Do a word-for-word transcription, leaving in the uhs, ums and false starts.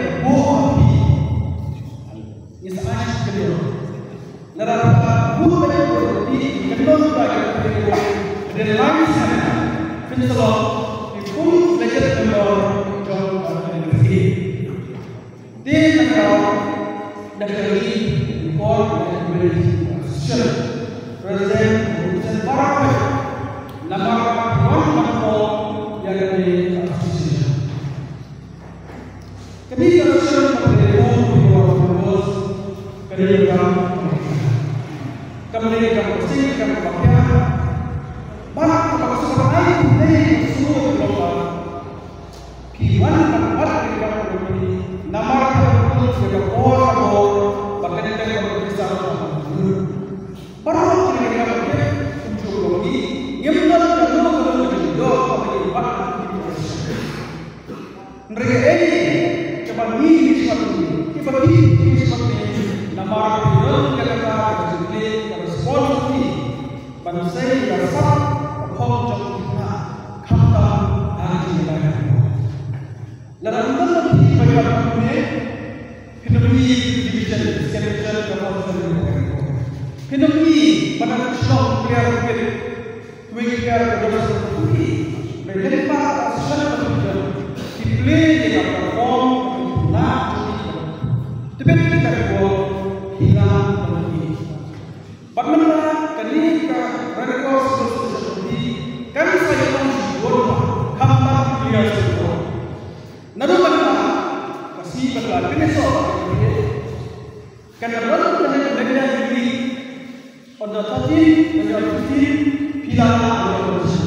ka bor ha phi. Ngi sa ai shi kyndon. Lada phi la bud beit ha phi, kyndon phi ka phi ka bor. Dei lai sien phin sa long ki full fledged member jong ka community. Te na ka daw da ka ri, por da ka ri association, president, president baroh, namar ka wan ban por ïa kane ka association. Kane ka association ka pynlong ïa ka purpose, kane ka kam, kane ka kam ka sing, ka kam ka pia. Bad ka kam ka sing ka ai, kane ka sing ka pynlong. Ki wan ban wad ïa ka committee namar ka pynlut ïa ka por ka bor ba kan ïa ka pynlut. Baroh kine ki kam ki kumjuh kumjuh ki ngim don kano kano ka jingdon kaba ki wad. Hynrei kaei kaba ngi ngi smat ngi kiba ki ngi smat ngi namar ki don ïa kata ka jingkhlaiñ ka responsibility ban sei ïa ka sap ka phong jong ki khynnah. Division, Saskatchewan ka Council of Agriculture. Kynnoh ki ba na shnong Clear Pit, Twin Clear ka Donaldson County. Ba ïa ka association of division ki play ïa ka role na. Tebit ka role ki la. Bad mynta kane ka Red Cross Social Committee kan sa ïa long shi bun khamtam ki players ki bun. Naduh mynta ka sngi ba ka finish off kan ron kane ka Media Week on the thirteen, on the fifteen, phi la la on the